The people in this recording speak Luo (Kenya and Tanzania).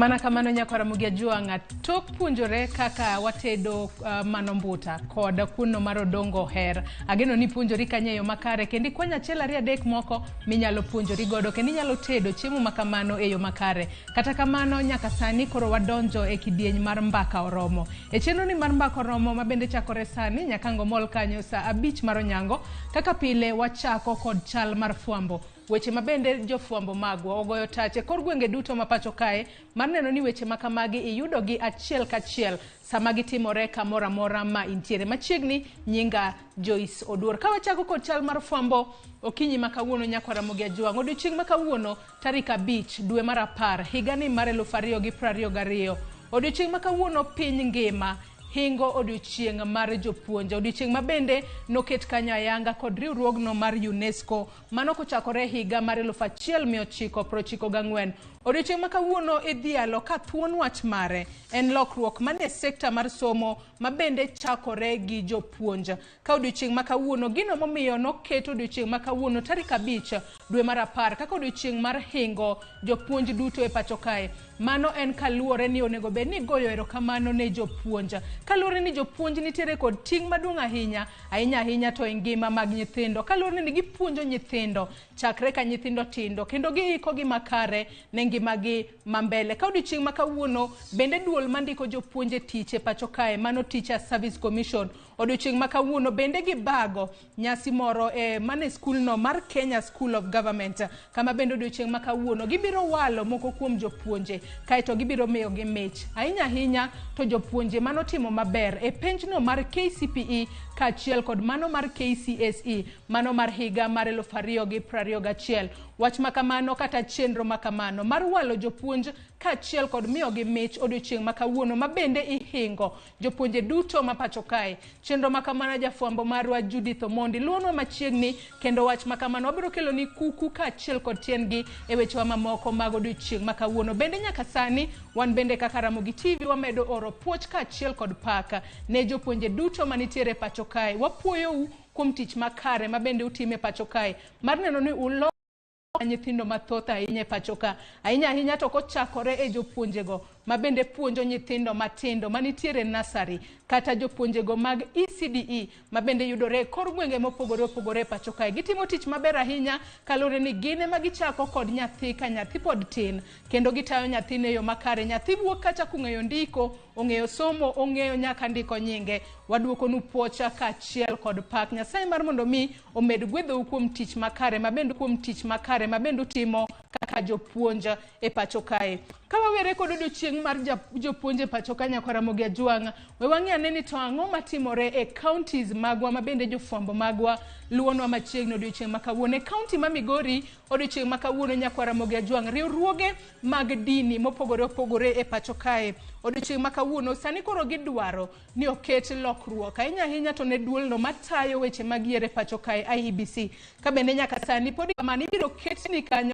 Mana kamano nyakwara Ramogi Ajwang'a, tok puonjore kaka watedo mano mbuta kod kuono mar odongo her. Ageno ni puonjori kanyo e yo makare kendo ikwanyo achiel ariyo adek moko minyalo puonjori godo kendo inyalo tedo chiemo ma kamano e yo makare. Kata kamano nyaka sani koro wadonjo e kidieny mar mbaka oromo. E chenro ni mar mbaka oromo ma bende chakore sani nyaka ang' omol kanyo sa abich mar onyango kaka pile wachako kod chal mar fwambo. Weche ma bende jofwambo magwa ogoyo tach e kor gwenge duto ma pacho kae mar neno ni weche ma kamagi iyudogi achiel kachiel sama gitimore kamoro amora ma intiere. Machiegni nyinga Joyce Oduor. Ka wachako kod chal mar fwambo okinyi ma kawuono nyakwa Ramogi Ajwang'. Odiochieng' ma kawuono tarik 5 dwe mar 10 higani mar 2022. Odiochieng' ma kawuono piny ngima hingo odiochieng' mar jopuonj. Odiochieng' ma bende noket kanyo ayanga kod riwruogno mar UNESCO mano kochakore higa mar 1994. Odiochieng' ma kawuono idhialo ka thuon wach mare en lokruok manie sekta mar somo ma bende chakore gi jopuonj. Ka odiochieng' ma kawuono gino momiyo noket odiochieng' ma kawuono tarik 5 dwe mar 10 kaka odiochieng' mar hingo jopuonj duto e pacho kae. Mano en kaluwore ni onego bed ni igoyo erokamano ne jopuonj. Kaluwore ni jopuonj nitiere kod ting' maduong' ahinya, ahinya ahinya to e ngima mag nyithindo. Kaluwore ni gipuonjo nyithindo chakre ka nyithindo tindo kendo giikogi makare ne ngimagi ma mbele. Ka odiochieng' ma kawuono bende duol mandiko jopuonj e tich e pacho kae mano Teacher Service Commission odiochieng' ma kawuono bende gibago nyasi moro e mane skulno mar Kenya School of Government kama bende odiochieng' ma kawuono gibiro walo moko kuom jopuonje kaeto gibiro miyogi mich ahinya ahinya to jopuonje manotimo maber e penjno mar KCPE kaachiel kod mano mar KCSE mano mar higa mar 2021. Wach ma kamano kata chenro ma kamano mar walo jopuonj kaachiel kod miyogi mich odiochieng' ma kawuono ma bende ihingo jopuonje duto ma pacho kae. Chenro ma kamano jafwambo marwa Judith Omondi luonwa machiegni kendo wach ma kamano wabiro kelo ni kuku kaachiel kod tiendgi e wechewa mamoko mag odiochieng' ma kawuono. Bende nyaka sani wan bende kaka Ramogi TV wamedo oro puoch kaachiel kod pak ne jopuonje duto manitiere pacho kae. Wapuoyou kuom tich makare ma bende utime pacho kae mar neno ni ulo nyithindo mathoth ahinya e pacho ka. Ahinya ahinya to kochakore e jopuonjego ma bende puonjo nyithindo matindo manitiere nursery kata jopuonjego mag ECDE ma bende yudore e kor gwenge mopogore opogore e pacho kae. Gitimo tich maber ahinya kaluwore ni gin ema gichako kod nyathi ka nyathi pod tin kendo gitayo nyathino e yo makare. Nyathi wuok kacha kong'eyo ndiko, ong'eyo somo, ong'eyo nyaka ndiko nyinge. Waduokonu puocha kaachiel kod pak. Nyasaye mar mondo mi omed gwedhou kuom tich makare ma bende kuom tich makare ma bende utimo kaka jopuonj e pacho kae. Ka wawere kod odiochieng' mar jopuonj e pacho ka nyakwar Ramogi Ajwang', we wang'i ane ni to ang'o matimore e counties magwa ma bende jofwambo magwa luwonwa machiegni odiochieng' ma kawuono. E county ma Migori, odiochieng' ma kawuono nyakwar Ramogi Ajwang', riwruoge mag dini mopogore opogore e pacho kae odiochieng' ma kawuono sani koro gidwaro ni oket lokruok ahinya ahinya to ne duolno matayo weche mag yiero e pacho kae IEBC ka bende nyaka sani pod kamano ibiro ketni kanyo.